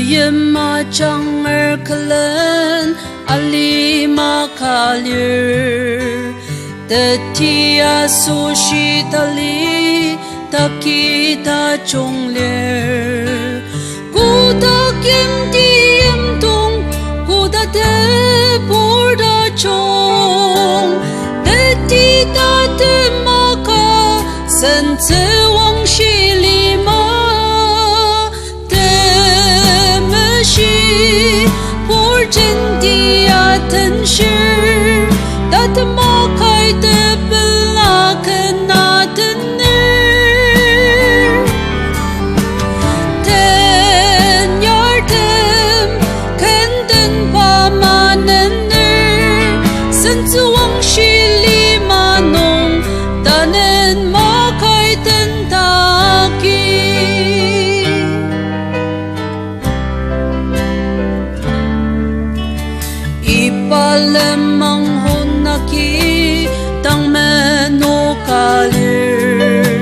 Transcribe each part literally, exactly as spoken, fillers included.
Yima janger külen alima ka lir, teti asoshi tali taki tajung lir. Kotak yimti yimdong, koda tebur tajung, teti tatem maka, sentsü wangshi lima. Temeshi purjenti atenshir, tatema kai tepela ken atener. Tenyartem kentenba manener, sentsü wangshi lima nung tanen makai tendaki. Iba lenmang honaki tang menoka lir,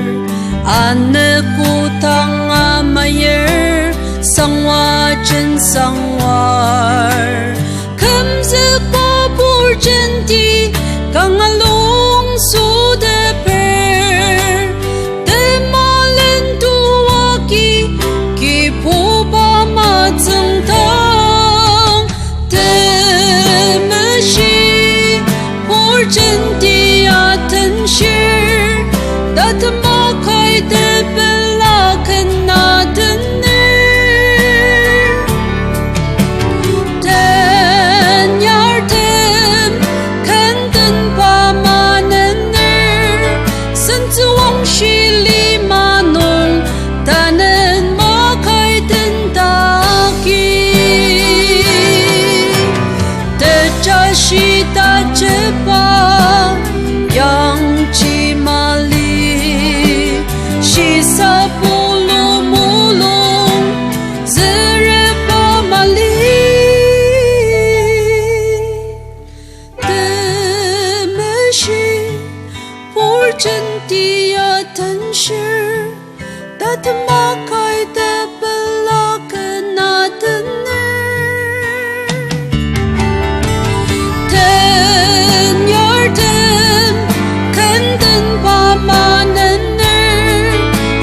anogo tang amayir, sangwa jen sangwar. Kümzükba purjenti kanga lung süteper, temalen tuaki kibuba matsüngdang. Temeshi purjenti atenshir, tatema kai tepela ken atener. Tenyartem kentenba manener, sentsü wangshi lima nung tanen makai tendaki. Tejashi tajeba yangji mali, shisa pulu mulung züreba mali. Temeshi purjenti atenshir, tatema kai tepela ken atener. Tenyartem kentenba manener,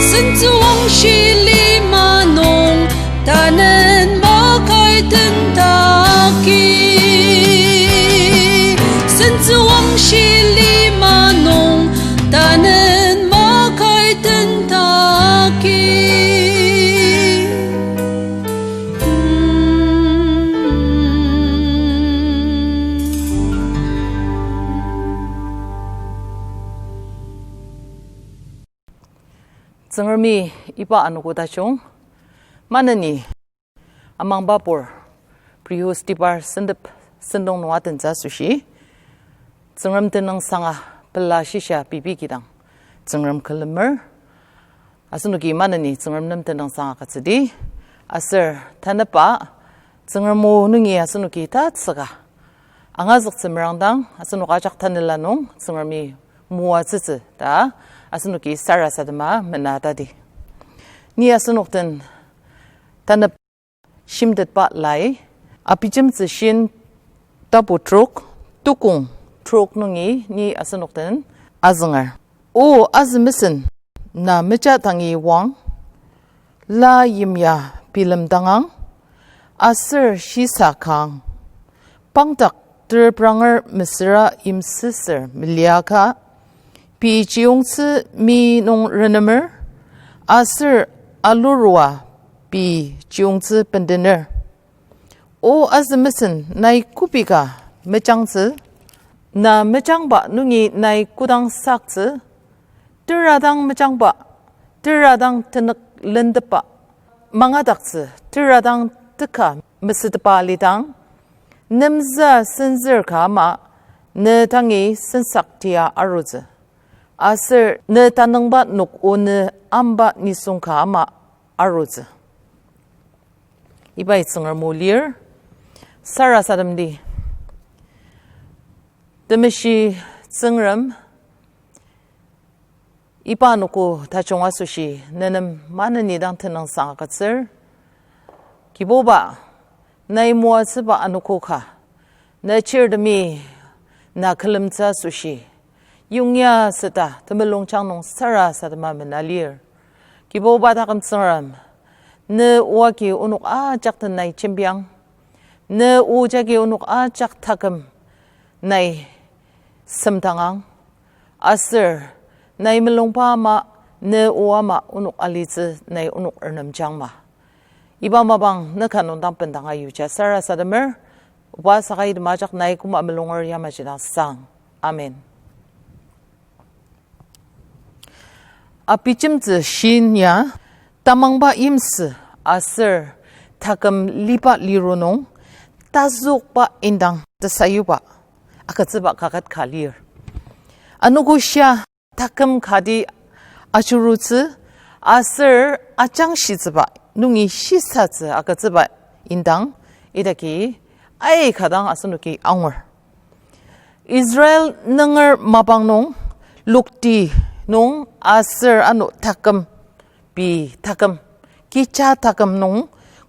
sentsü wangshi lima nung tanen makai tendaki. Sentsü wangshi lima nung tanen makai tendaki. Tsüngremi iba anogo tajung maneni amangbapur Brihostibar sentep sentong nung atentsü asoshi, Tsüngrem tenüngsanga pela shisa pei kidang Tsüngrem külemer. Asenoki maneni Tsüngrem nem tenüngsanga agütsüdi. Aser tanüba Tsüngrem o nungi asenoki tatsüka angazüktsü merangdang, asenok ajak tanela nung Tsüngremi moatsütsü ta asenoki sarasadema menatadi. Ni asenok den tanep shimtetba lai, Abijemtsü shin tapu trok, tukong trok nungi ni asenok den azünger. O azü mesen, na meja dangi wang, la yimya bilem dangang, aser shisa kang, pangdak terpranger mesüra yimsüsür meliaka, pei chiyongtsü mi nung renemer, aser alurua pei chiyongtsü bendener. O azü mesen, nai kübok ka mejangtsü, na mejangba nungi nai kodang saktsü, tera dang mejangba, tera dang tenük lendeba, mangadaktsü, tera dang teka mesütepa alidang, nemza senzür ka ama, ne dangi sensak tia arutsü. Aser ne tanüngba nok o ne amba nisung ka ama arutsü. Ibai Tsüngrem o lir, sarasademdi. Temeshi Tsüngrem, iba anogo tajung asoshi nenem maneni dang tenüngsang agütsür. Kibuba, nai moatsüba anogo ka, na chirtemi na külemtsü asoshi, yongya süta temulungjang nung sarasadema mena lir. Kibuba taküm Tsüngrem, ne o agi onok ajak den nai jembiang, ne o jagi onok ajak taküm nai semdangang, aser nai mulungba ama, ne o ama onok alitsü nai onok renemjang ma. Iba mapang ne ka nung dang bendanga yuja sarasademer, oba saka item ajak nai koma mulunger yamaji dang sang. Amen. Abijemtsü shin ya, tamangba yimsü aser taküm liba liru nung, tazükba indang tesayuba agütsüba kaket ka lir. Anogo shia taküm kati ajurutsü aser ajangshitsüba nungi shisatsü agütsüba indang idaki aika dang asenoki angur. Israel nunger mapang nung, lokti nung aser ano taküm, pei taküm, kecha taküm nung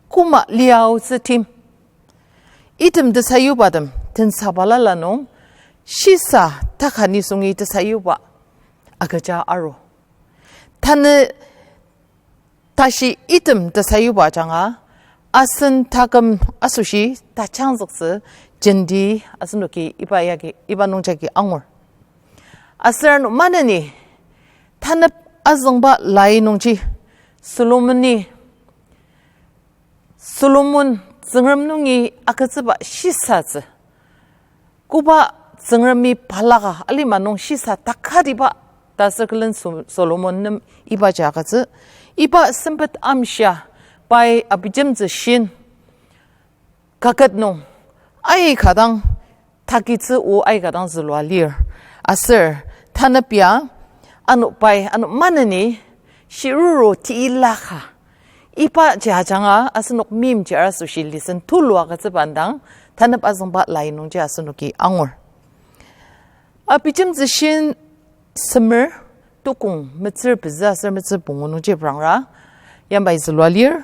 koma liaotsü tim. Item tesayubatem tensa balala nung, shisa taka nisungi tesayuba agüja aru. Tanü tashi item tesayuba ajanga, asen taküm asoshi tajangzüktsü jenti asenoki iba yagi, iba nungjagi angur. Aser ano maneni tanep azüngba lai nungji Solomoni, Solomon Tsüngrem nungi agütsüba shisatsü koba Tsüngremi balaka alima nung shisa takatiba ta aser külen Su-, Solomon nem ibaji agütsü. Iba sempet amshia pai Abijemtsü shin kaket nung aika dang takitsü o aika dang zülua lir. Aser tanep ya ano pai, ano maneni shiruru tila ka iba ji ajanga asenok meimchir asoshi lesson tulu agütsüba indang tanep azüngba lai nungji asenoki angur. Abijemtsü shin semer, tukong metsür pezü aser metsür pungu nungji prangra yamai zülua lir.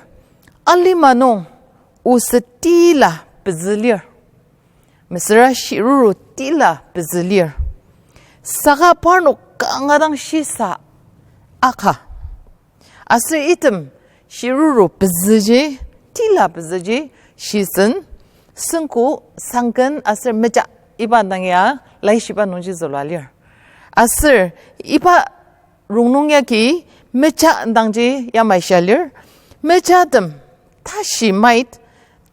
Alima nung oset tila pezü lir, mesüra shiruru tila pezü lir. Saka parnok kanga dang shisa aka. Aser item shiruru pezüji, tila pezüji, shisen, sengku, sangken aser meja iba indang ya laishiba nungji zülua lir. Aser iba rongnung yagi meja indangji yamai shia lir. Mejatem tashi mait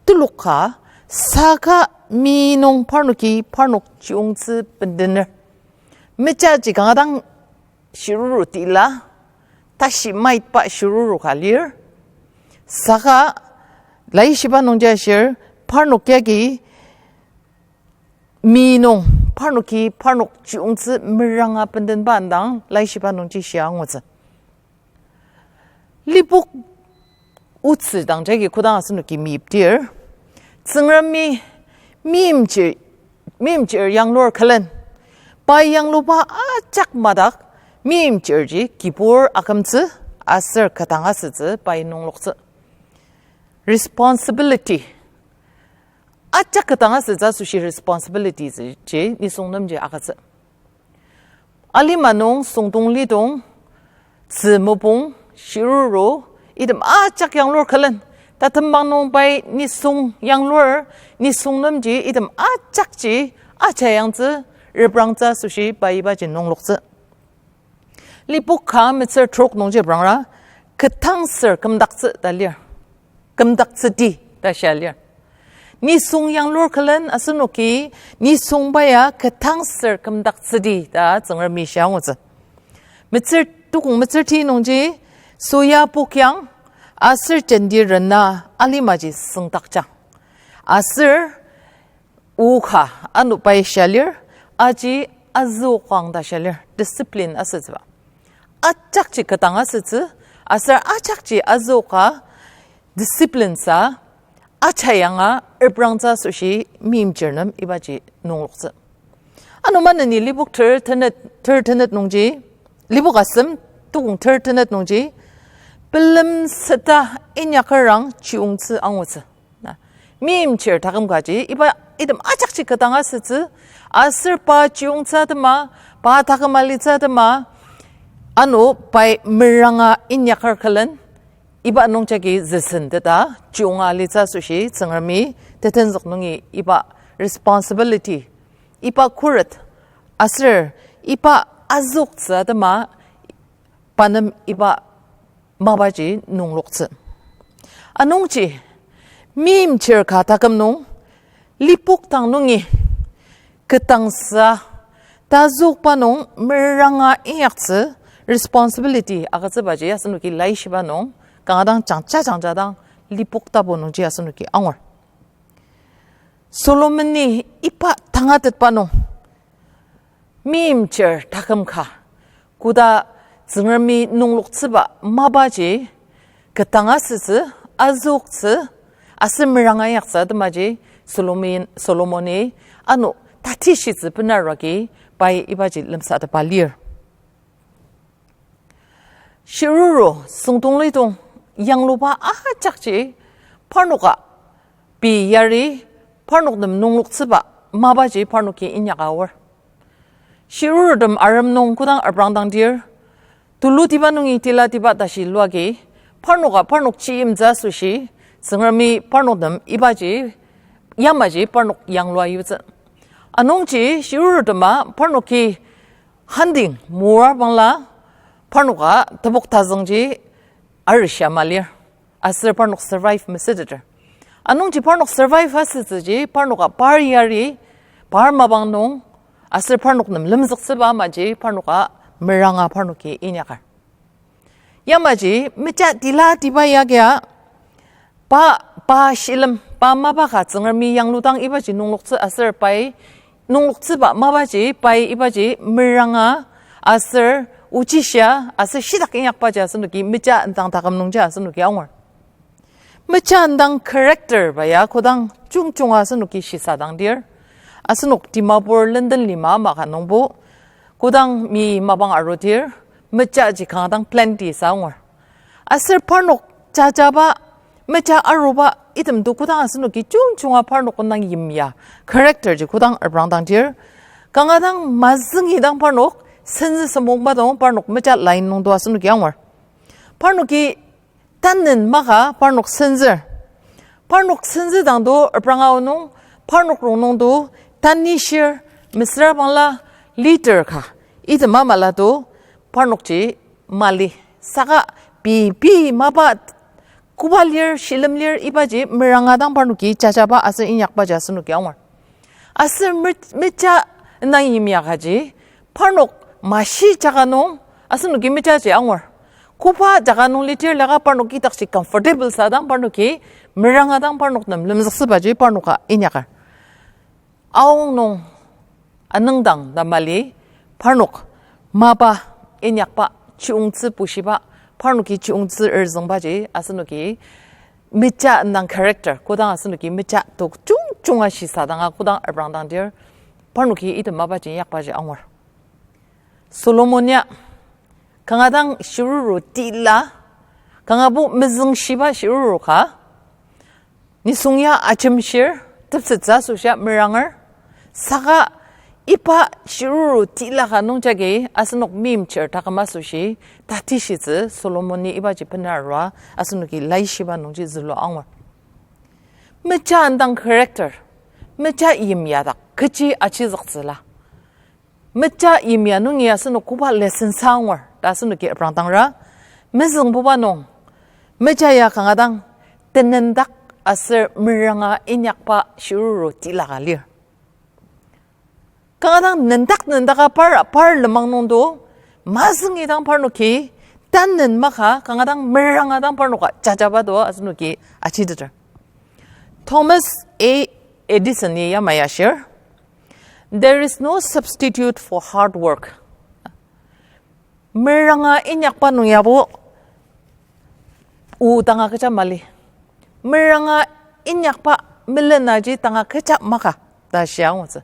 telok ka saka mi nung parnoki parnok chiyungtsü bendener. Mejaji kanga dang shiruru tila, tashi maitba shiruru ka lir. Saka laishiba nungji ashir, parnok yagi mi nung, parnoki parnok chiyungtsü meranga bendenba indang laishiba nungji shia angutsü. Lipok otsü dang jagi kodang asenoki meyipdir, Tsüngremi meimchir, meimchir yanglur külen, pai yangluba ajak madak meimchirji kibur akümtsü aser ketdang asütsü pai nungloktsü. Responsibility. Ajak ketdang asütsü asoshi responsibility ji nisung nemji agütsü. Alima nung, süngdong lidong, tzü mopung, shiruru, item ajak yanglur külen, tatembang nung pai nisung yanglur, nisung nemji item ajakji aja yangtsü, reprangtsü asoshi pai ibaji nungloktsü. Lipok ka metsür trok nungji prangra, ketdang ser kümdaktsü ta lir. Kümdaktsüdi ta shia lir. Nisung yanglur külen asenoki, nisung pai ya ketdang ser kümdaktsüdi ta Tsüngremi shia angutsü. Metsür, tukong metsür ti nungji, soya pokyang, aser jenti rena alimaji süngdakjang. Aser o ka ano pai shia lir, aji azüokang ta shia lir, discipline asütsüba. Ajakji ketdang asütsü, aser ajakji azüoka discipline sa, aja yanga reprangtsü asoshi meimchir nem ibaji nungloktsü. Ano maneni Lipok ter tenet, ter tenet nungji, Lipok asem tukong ter tenet nungji, Pelem seta inyakerang chiyungtsü angutsü. Na, meimchir taküm kaji, iba item ajakji ketdang asütsü, aser pa chiyungtsü atema, pa taküm alitsü atema, ano pai meranga inyaker külen, iba nungjagi züsenteta chiyunga alitsü asoshi Tsüngremi tetenzük nungi iba responsibility, iba khuret, aser iba azüktsü atema pa nem iba mapaji nungloktsü. Anungji, meimchir ka taküm nung, lipok dang nungi ketdangsü tazükba nung meranga inyaktsü responsibility agütsübaji asenoki laishiba nung, kanga dang jangja jangja dang lipok tapu nungji asenoki angur. Solomoni iba tangatetba nung, meimchir taküm ka, koda Tsüngremi nungloktsüba mapaji ketdang asütsü, azüktsü, aser meranga inyaktsü atemaji Solomon-, Solomoni ano tatishitsü benaruagi pai ibaji lemsatepa lir. Shiruru süngdonglidong yangluba ajakji parnoka pei yari parnok nem nungloktsüba mapaji parnoki inyaka aor. Shirurutem arem nung kodang aprangdangdir, tulutiba nungi tilatiba tashi luagi, parnoka parnok chiyimtsü asoshi, Tsüngremi parnok nem ibaji, yamaji parnok yanglua yutsü. Anungji shirurutema parnoki hunting, mora bangla, parnoka tebok tazüngji arishia malir. Aser parnok survive mesüteter. Anungji parnok survive asütsüji parnoka par yari, par mapang nung, aser parnok nem lemzüktsüba amaji parnoka meranga parnoki inyakar. Yamaji meja tilatiba yagia, pa, pa shilem, pa mapa ka Tsüngremi yangludang ibaji nungloktsü aser pai, nungloktsüba mapaji pai ibaji meranga aser ochishia aser shitak inyakbaji asenoki meja indang taküm nungji asenoki angur. Meja indang character ba ya kodang jungjunga asenoki shisadangdir, asenok Dimapur lenden lima maka nungbo, kodang mi mapang arudir, mejaji kanga dang plenty sa angur. Aser parnok jajaba, meja aruba, itemto kodang asenoki jungjunga parnok indang yimya character ji kodang aprangdangdir, kanga dang mazüngi dang parnok senzü semongba dang parnok meja line nungdo asenoki angur. Parnoki tanen maka parnok senzür. Parnok senzü dangdo apranga aonung, parnok rongnungdo tanishir, mesüra bangla leader ka, itema malado parnokji mali. Saka pei, pei mapa koba lir, shilem lir ibaji meranga dang parnoki jajaba aser inyakbaji asenoki angur. Aser me-, meja indang yimya kaji, parnok mashi jaka nung, asenoki mejaji angur. Koba jaka nung litir laka parnok idakji comfortable sa dang parnoki, meranga dang parnok nem lemzüktsübaji parnoka inyakar. Aong nung anüngdang ta mali, parnok mapa inyakba, chiyungtsü pushiba, parnoki chiyungtsü erzüngbaji asenoki meja indang character kodang asenoki meja tok jungjunga shisadanga kodang aprangdangdir, parnoki item mapaji inyakbaji angur. Solomon ya kanga dang shiruru tila, kangabo mezüngshiba shiruru ka, nisung ya ajemshir, tepsettsü asoshia meranger, saka iba shiruru tila ka nungjagi asenok meimchir taküm asoshi tatishitsü Solomoni ibaji benarua asenoki laishiba nungji zülua angur. Meja indang character, meja yimya dak kechi achizüktsüla. Meja yimya nungi asenok koba lesson sa angur ta asenoki aprangdangra, mezüngbuba nung, meja ya kanga dang tenendak aser meranga inyakba shiruru tila ka lir. Kanga dang nendak nendaka par, par lenmang nungdo, mazüngi dang parnoki, tanen maka kanga dang meranga dang parnoka jajaba do asenoki achiteter. Thomas A Edison-i yamai ashir, "There is no substitute for hard work." Meranga inyakba nung yabo o tanga kecha mali. Meranga inyakba melenaji tanga kecha maka ta shia angutsü.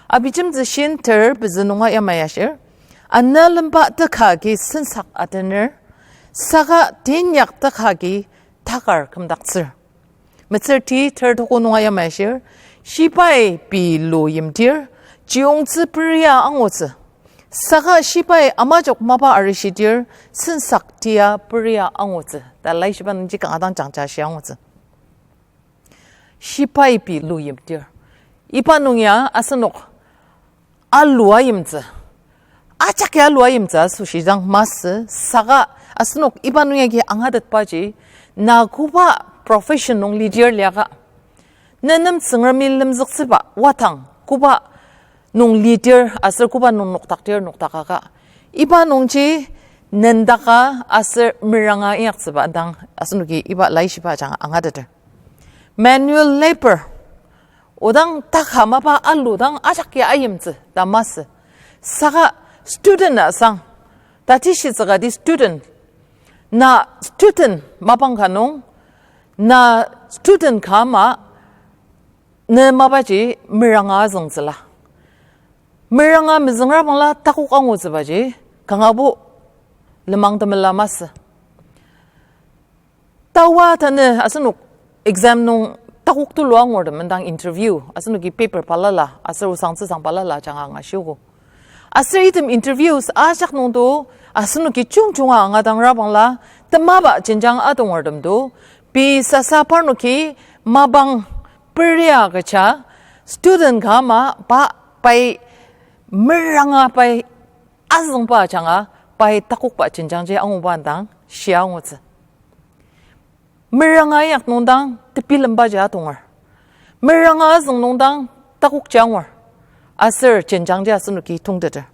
Abijemtsü shin ter pezü nunga yamai ashir, anü lemba teka agi sensak atener, Saka tenyak teka agi takar kümdaktsür. Metsür ti ter tuko nunga yamai ashir, shibai pei lu yimtir, chiyongtsü peria angutsü. Saka shibai amajok mapa arishitir, sensak tia peria angutsü. Ta laishiba nungji kanga dang jangja shia angutsü. Shibai pei lu yimtir. Iba nung ya asenok alua yimtsü. Ajak ya alua yimtsü asoshi dang masü, saka asenok iba nung yagi angatetbaji, na koba profession nung lidir liaka, nenem Tsüngremi lemzüktsüba watang koba nung lidir aser koba nung noktakdir noktakaka, iba nungji nendaka aser meranga inyaktsüba dang asenoki iba laishiba ajanga angateter. Manual labor, odang taka mapa alu dang ajak ya ayimtsü ta masü. Saka student asang, tatishitsüka di student, na student mapang ka nung, na student ka ama, ne mapaji meranga azüngtsüla. Meranga mezüngra bangla takok angutsübaji, kangabo lenmang temela masü. Tawa tanü asenok exam nung takok tulu angurtem indang interview, asenoki paper balala aser osangtsüsang balala ajanga angashiogo. Aser item interviews ajak nungdo asenoki jungjunga angadangra bangla temaba jenjang adongurtemdo, pei sasa parnoki mapang peria kecha student ka ama pa pai meranga pai azüngba ajanga pai takokba jenjangji anguba indang shia angutsü. Meranga inyak nungdang tebilembaji atonger. Meranga azüng nungdang takokji angur. Aser jenjangji asenoki tongteter.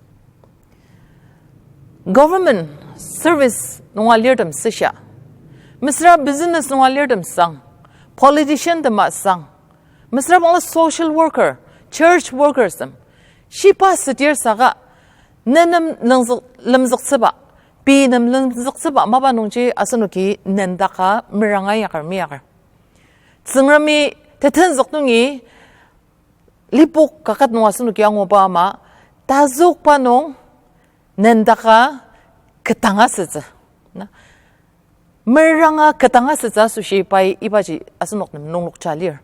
Government service nunga lirtem süshia, mesüra business nunga lirtem sang, politician tema sang, mesüra bangla social worker, church workers tem, shiba südir saka, nenem lengzük-, lemzüktsüba, pei nem lemzüktsüba mapa nungji asenoki nendaka meranga inyaker meyaker. Tsüngremi tetenzük nungi lipok kaket nung asenoki anguba ama, tazükba nung nendaka ketang asütsü. Na, meranga ketang asütsü asoshi pai ibaji asenok nem nunglokja lir.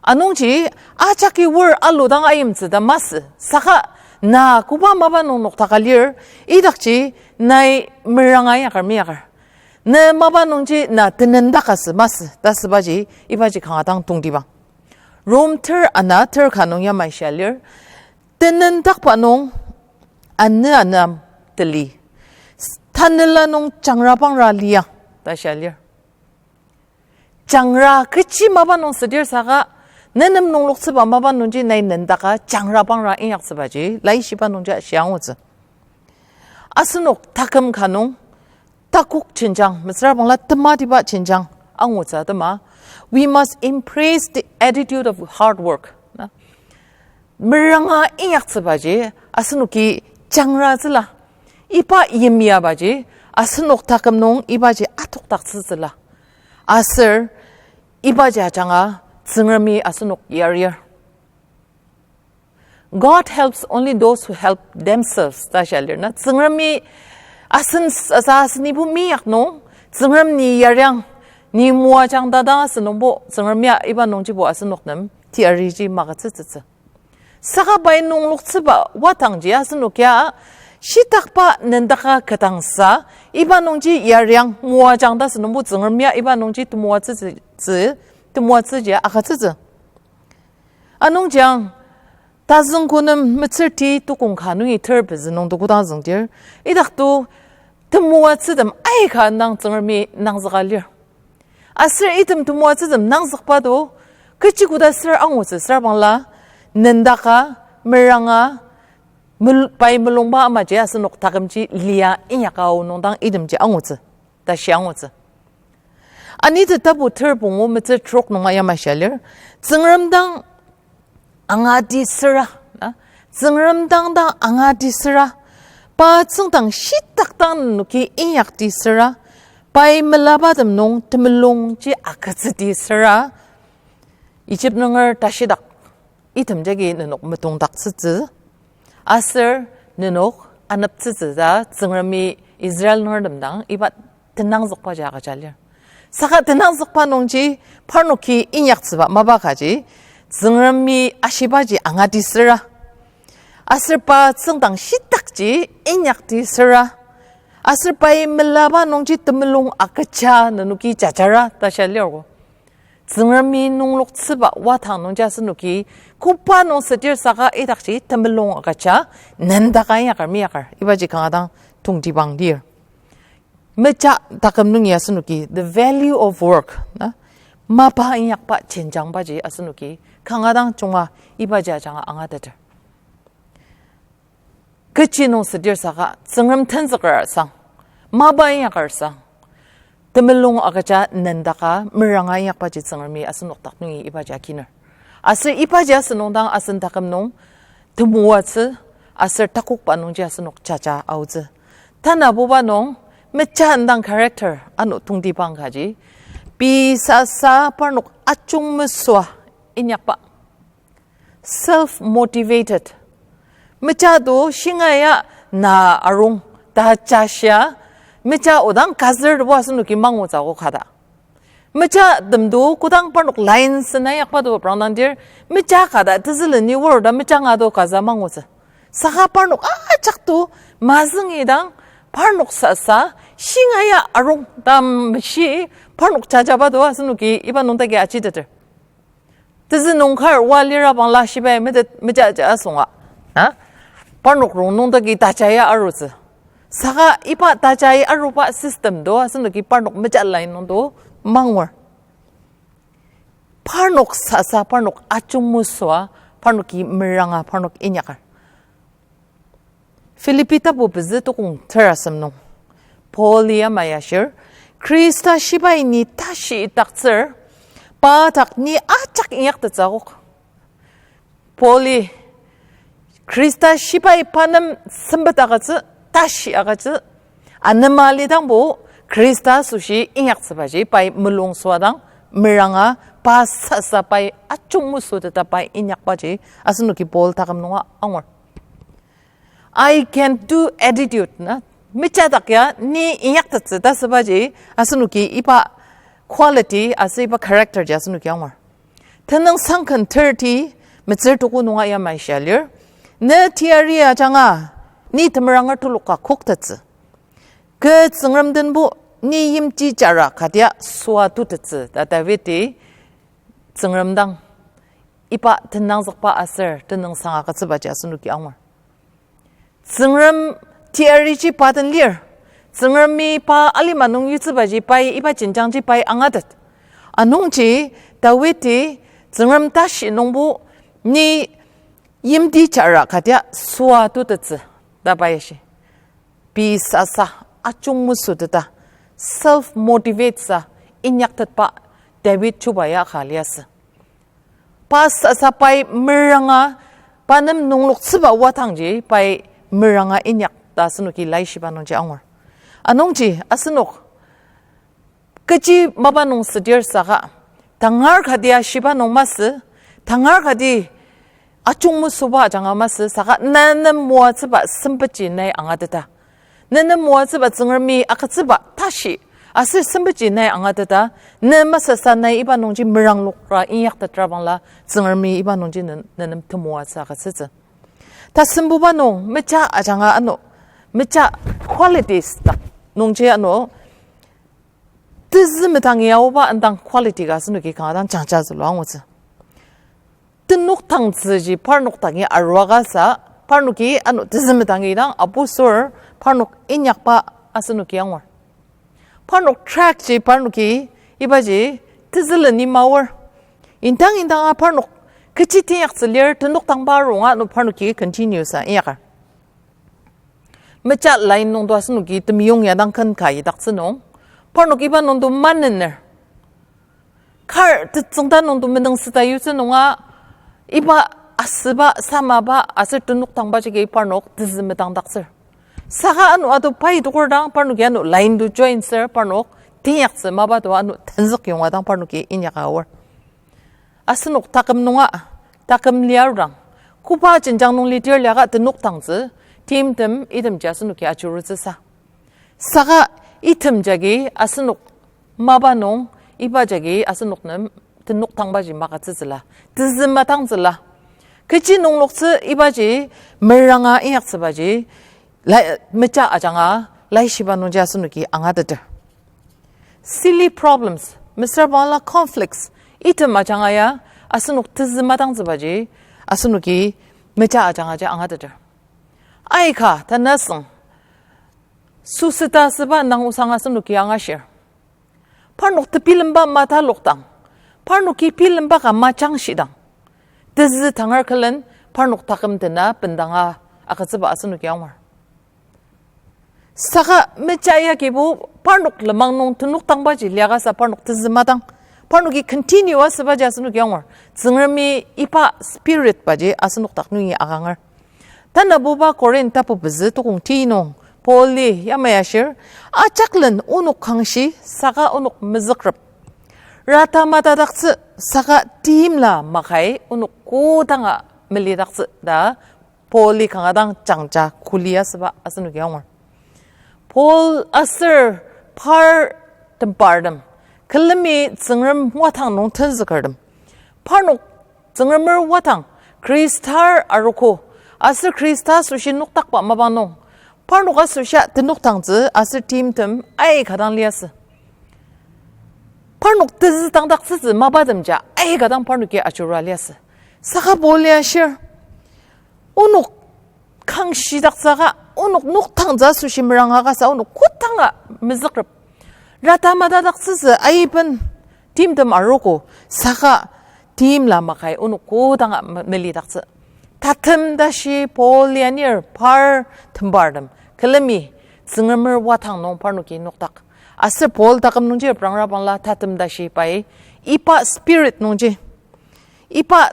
Anungji ajaki wor aludang ayimtsü ta masü, saka na koba mapa nung noktaka lir, idakji nai meranga inyaker meyaker, ne mapa nungji na tenendaka sü masü ta sübaji ibaji kanga dang tongtibang. Rom ter ana ter ka nung yamai shia lir, tenendakba nung anü anü am teli, tanela nung jangrabangra liang ta shia lir. Jangra kechi mapa nung südir saka, nenem nungloktsüba mapa nungji nai nendaka jangrabangra inyaktsübaji laishiba nungji shia angutsü. Asenok taküm ka nung takok jenjang, mesüra bangla tematiba jenjang angutsü atema, we must embrace the attitude of hard work. Na, meranga inyaktsübaji asenoki jangratsüla. Iba yimyabaji asenok taküm nung ibaji atokdaktsütsüla. Aser ibaji ajanga Tsüngremi asenok yarir. God helps only those who help themselves ta shia lir na. Tsüngremi asen, asa asenibo meinyaknung, Tsüngrem ni yariang, ni moajang ta dang asünungbo, Tsüngrem ya iba nungjibo asenok nem teyariji magütsütsütsü. Saka pai nungloktsüba wadangji asenok ya shitakba nendaka ketangsa, iba nungji yariang moajang ta asünungbo Tsüngrem ya iba nungji temoatsütsü, temoatsüji agütsütsü. Anungji ang, tazüngko nem metsür ti tukong ka nungi ter pezü nung tuko dang züngdir, idakto temoatsütem aika nang Tsüngremi nangzüka lir. Aser item temoatsütem nangzükba to, kechi koda ser angutsü süra bangla, nendaka, meranga, mel-, pai melungba amaji asenok takümji lia inyaka ao nungdang itemji angutsü, ta shia angutsü. Anite tapu ter pungu metsür trok nunga yamai shia lir, Tsüngrem dang angati süra, na, Tsüngrem dang dang angati süra, pa tsüngdang shitak dang nenoki inyakti süra, pai melabatem nung temulungji agütsüti süra, Egypt nunger tashidak item jagi nenok metongdaktsütsü, aser nenok aneptsütsü ta Tsüngremi Israel nungertem dang iba tenangzükbaji agüja lir. Saka tenangzükba nungji parnoki inyaktsüba mapa kaji, Tsüngremi ashibaji angatisüra. Aser pa tsüngdang shitakji inyaktisüra. Aser pai melaba nungji temulung agüja nenoki jajara ta shia lirgo. Tsüngremi nungloktsüba watang nungji asenoki, koba nung südir saka idakji temulung agüja, nendaka inyaker meyakar, ibaji kanga dang tongtibang lir. Meja taküm nungi asenoki, the value of work, na? Mapa inyakba jenjangbaji asenoki, kanga dang junga ibaji ajanga angateter. Kechi nung südir saka, Tsüngrem tenzüker sang, mapa inyaker sang, temulung agüja nendaka meranga inyakbaji Tsüngremi asenok dak nungi ibaji akiner. Aser ibaji asenok dang asen taküm nung temoatsü, aser takokba nungji asenok jaja aotsü. Tanabuba nung, meja indang character ano tongtibang kaji, pei sasa parnok ajung mesüa inyakba. Self-motivated. Meja to shingaia na arung ta jashia, meja odang kazür tebu asenoki mangutsü ko kada. Meja temdo kodang parnok line sena yakba to prangdangdir, meja kada tezüleni wor ta meja nga to kaza mangutsü. Saka parnok ajak to mazüngi dang parnok sasa shingaia arung ta meshi parnok jajaba to asenoki iba nung dagi achiteter. Tezü nung kar oa lira bangla shibai metet meja ja asonga. Ha? Parnok rongnung dagi tajaya arutsü. Saka iba tajai aruba system to asenoki parnok meja line nung to mangur. Parnok sasa parnok ajung mesüa parnoki meranga parnok inyakar. Philippi tapu pezü tukong terasem nung, Paul-i ama ya shir, Khrista shibai ni tashi idaktsür, pa dak ni ajak inyaktettsü akok. Paul-i Khrista shibai pa nem sempet agütsü, tashi agütsü, anema lidangbo Khrista asoshi inyaktsübaji pai mulung süadang meranga pa sasa pai ajung mesüteta pai inyakbaji asenoki Paul taküm nunga angur. I can do attitude na. Meja dak ya ni inyaktettsü ta sübaji asenoki iba quality aser iba character ji asenoki angur. Tenüngsang ken thirty metsür tuku nunga ya maishia lir. Ne teyari ajanga ni temeranger tuluka koktettsü. Kü Tsüngrem denbo ni yimti jara kadia süa tutettsü ta David-i Tsüngrem dang iba tenangzükba aser tenüngsang agütsübaji asenoki angur. Tsüngrem teyariji pa den lir. Tsüngremi pa alima nung yutsübaji pai iba jenjangji pai angatet. Anungji David-i Tsüngrem tashi nungbo ni yimti jara kadia süa tutettsü ta pai ashi. Pei sasa ajung mesüteta self motivate sa inyaktetba David chuba ya ka liasü. Pa sasa pai meranga, pa nem nungloktsüba watangji pai meranga inyak ta asenoki laishiba nungji angur. Anungji asenok kechi mapa nung südir saka, tangar kati ashiba nung masü, tangar kati ajung mesüba ajanga masü, saka na nem moatsüba sempetji nai angateta. Ne nem moatsüba Tsüngremi agütsüba tashi, aser sempetji nai angateta, ne masasa nai iba nungji meranglokra inyaktetra bangla, Tsüngremi iba nungji ne, ne nem temoatsü agütsütsü. Tasembuba nung meja ajanga ano, meja qualities dak nungji ano, tezü medangi aoba indang quality ka asenoki kanga dang jangja zülua angutsü. Tenok tangtsüji parnok dangi arua kasa, parnoki ano tezü medangi dang abusür parnok inyakba asenoki angur. Parnok track ji parnoki ibaji tezüleni maor. Indang indanga parnok kechi teinyaktsü lir tenok tangba arunga ano parnoki continue sa inyakar. Meja line nung to asenoki temeyong ya dang ken ka idaktsü nung, parnok iba nung to manener. Kar tetsüngda nung to menüngsüta yutsü nunga, iba asüba, samaba, aser tenok tangba jagi parnok tezü medangdaktsür. Saka ano ato pai tokur dang parnoki ano line to join ser parnok teinyaktsü mapa to ano tenzük yonga dang parnoki inyaka aor. Asenok taküm nunga, taküm liarudang, koba jenjang nung lidir liaka tenok tangtsü, timtem itemji asenoki ajurutsüsa. Saka Item jagi asenok mapa nung, iba jagi asenok nem tenok tangbaji magütsütsüla, tezü matangtsüla. Kechi nungloktsü ibaji meranga inyaktsübaji, lai, mecha ajanga, laishiba nungji asenoki angateter. Silly problems, mesüra bangla conflicts, item ajanga ya, asenok tezü matangtsübaji, asenoki mecha ajanga ja angateter. Aika, tanü asüng, süsüta süba nang osang asenoki angashir. Parnok tebilemba matalokdang, parnoki bilemba ka majangshidang, tezü tangar külen parnok taküm dena bendanga agütsüba asenoki angur. Saka mecha yagibo parnok lenmang nung tenok tangbaji liakasa parnok tezü matang. Parnoki continue asübaji asenoki angur. Tsüngremi iba spirit baji asenok dak nungi akangar. Tanabuba Korinth tapu pezü tukong ti nung Pauli yamai ashir, ajaklen onok kangshi saka onok mezükrep. Rata matadaktsü saka timla makai onok kodanga melidaktsü ta Pauli kanga dang jangja kuli asüba asenoki angur. Paul aser par tembartem, külemi Tsüngrem watang nung tenzükertem, parnok Tsüngremer watang, Khristar arogo, aser Khrista asoshi noktakba mapang nung, parnok asoshia tenokdangtsü aser timtem aika dang liasü. Parnok tezü tangdaktsütsü mapatemja aika dang parnoki ajurua liasü. Saka Paul ya ashir, onok kangshidaktsüka, onok nokdangtsü asoshi meranga kasa onok kodanga mezükrep. Rata matadaktsütsü aiben timtem arogo, saka timla makai onok kodanga me-, melidaktsü. Tatem tashi Paul ya anir par tembartem, külemi Tsüngremer watang nung parnoki noktak. Aser Paul taküm nungji prangra bangla tatem tashi pai iba spirit nungji, iba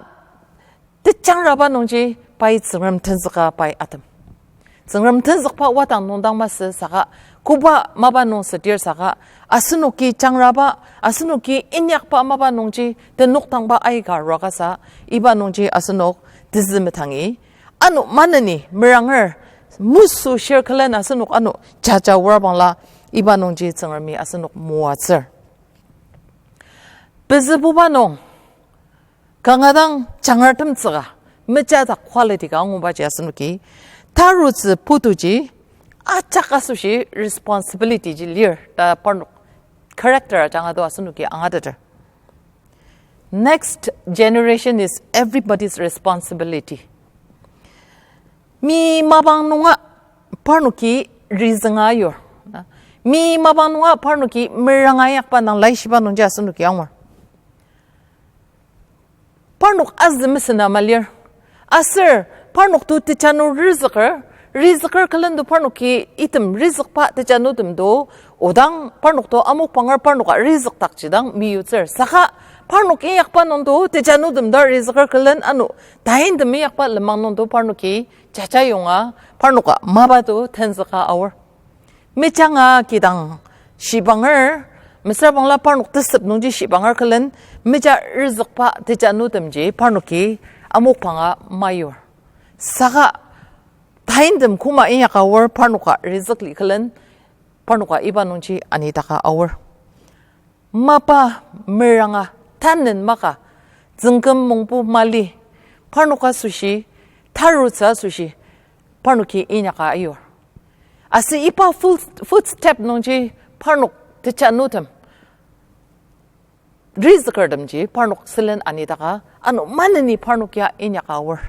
tejangraba nungji pai Tsüngrem tenzüka pai atem. Tsüngrem tenzükba watang nung dang masü saka, koba mapa nung südir saka, asenoki jangraba, asenoki inyakba mapa nungji tenokdangba aika arua kasa, iba nungji asenok tezü metangi, ano maneni meranger, mesü shir külen asenok ano jaja wara bangla, iba nungji Tsüngremi asenok moatsür. Pezübuba nung, kanga dang jangratemtsüka, meja dak quality ka angubaji asenoki, tarutsü putuji, ajak asoshi responsibility ji lir ta parnok character ajanga do asenoki angateter. Next generation is everybody's responsibility. Mi mapang nunga parnoki rizünga yur. Mi mapang nunga parnoki meranga yakba nang laishiba nungji asenoki angur. Parnok azü mesena malir. Aser parnok to tejanu rizüker, rizüker külen to parnoki item rizükba tejanutem to, odang parnok to amokpanger parnoka rizükdakjidang meyutsür. Saka parnok inyakba nung to tejanutem ta rizüker külen ano taintem inyakba lenmang nung to parnoki jajayonga parnoka mapa to tenzüka aor. Mejanga kidang shibanger, mesüra bangla parnok tesep nungji shibanger külen, meja rizükba tejanutemji parnoki amokpanga mayur. Saka taintem koma inyaka aor parnoka rizükli külen, parnoka iba nungji anidaka aor. Mapa meranga, tanen maka, züngküm mongpu mali, parnoka asoshi, tarutsü asoshi, parnoki inyaka ayur. Aser iba foot-, footstep nungji parnok tejanutem, rizükertemji parnok sülen anidaka, ano maneni parnok ya inyaka aor.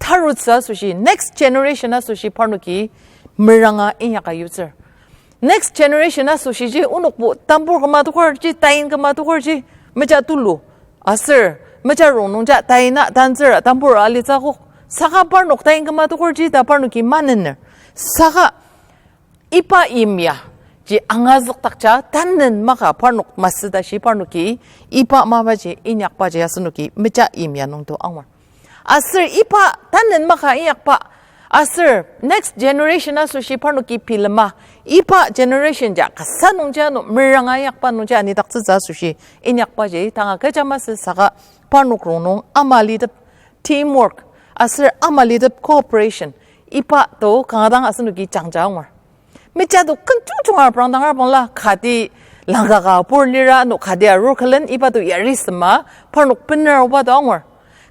Tarutsü asoshi, next generation asoshi parnoki meranga inyaka yutsür. Next generation asoshiji onokbo tambur küma tokarji, tain küma tokarji, meja tulu. Aser, meja rongnungja taina tantsüra tambur alitsü akok. Saka parnok tain küma tokarji ta parnoki manener. Saka iba yimya ji angazükdakja tanen maka parnok masü tashi parnoki iba mapaji inyakbaji asenoki meja yimya nungto angur. Aser iba tanen maka inyakba, aser next generation asoshi parnoki bilema, iba generation ja kasa nungji ano meranga inyakba nungji anidaktsütsü asoshi inyakbaji tanga kecha masü saka parnok rongnung ama litep teamwork, aser ama litep cooperation, iba to kanga dang asenoki jangja angur. Mecha to ken jungjunga reprangdang arabangla, kati langkaka apur lira, ano kati arur külen iba to yari sema, parnok bener aoba to angur.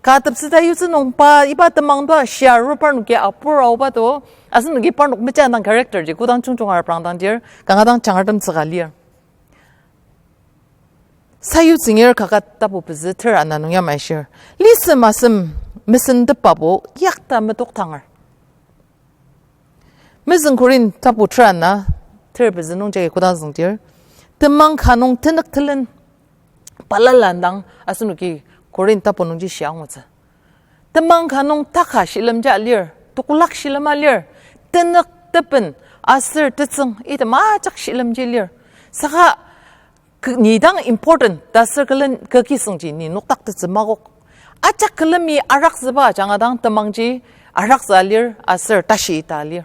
Ka tepseta yutsü nung pa iba temang to shia arur parnoki apur aoba to, asenoki parnok mecha dang character ji kodang jungjunga reprangdang dir, kanga dang jangartem tsüka lir. Sayutsüngir kaket tapu pezü ter ana nung yamai shir. Lisem asem mesentepabo yakta metoktanger. Mezüng Korinth tapu ter ana ter pezü nungjagi kodang züngdir, temang ka nung tenük telen balala dang asenoki Korinth tapu nungji shia angutsü. Temang ka nung taka shilemja lir, tekolak shilema lir, tenük, tepen, aser tetsüng item ajak shilemji lir. Saka k-, ni dang important ta sür külen kü kisüngji ni noktaktetsü makok. Ajak külemi arakzüba ajanga dang temangji arakzü lir aser tashi ita lir.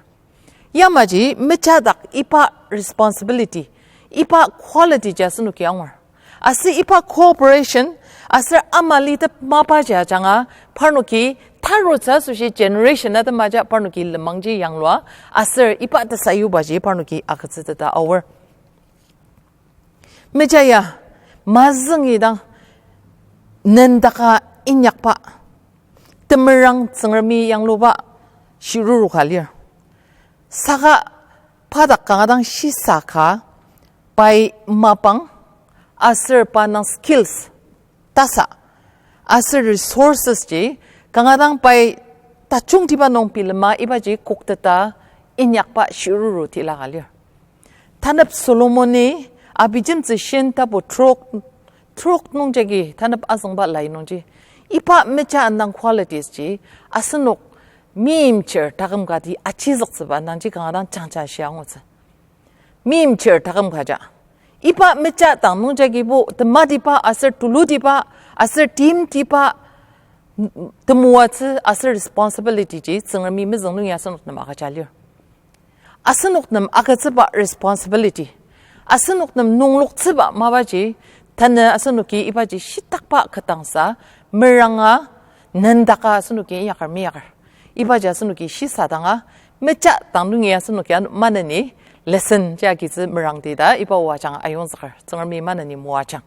Yamaji mecha dak iba responsibility, iba quality ji asenoki angur. Aser iba cooperation, aser ama litep mapaji ajanga parnoki tarutsü asoshi generation atemaja parnoki lenmangji yanglua, aser iba tesayubaji parnoki agütsüteta aor. Mecha ya, mazüngi dang nendaka inyakba, temerang Tsüngremi yangluba shiruru ka lir. Saka pa dak kanga dang shisa ka, pai mapang, aser pa nung skills, tasa, aser resources ji, kanga dang pai tajungtiba nung bilema ibaji kokteta inyakba shiruru tila ka lir. Tanep Solomoni Abijemtsü shin tapu trok, trok nungjagi tanep azüngba lai nungji, iba mecha indang qualities ji asenok meimchir taküm kati achizüktsüba indangji kanga dang jangja shia angutsü. Meimchir taküm kaja, iba mecha dang nungjagibo tematiba aser tulutiba aser timtiba temoatsü aser responsibility ji Tsüngremi mezüng nungi asenok nem agüja lir. Asenok nem agütsüba responsibility, asenok nem nungloktsüba mapaji, tanü asenoki ibaji shitakba ketdangsa, meranga, nendaka asenoki inyaker meyaker, ibaji asenoki shisadanga, mecha dang nungi asenoki ano maneni lesson ji agitsü merangdi ta iba o ajanga ayongzüker. Tsüngremi maneni moajang.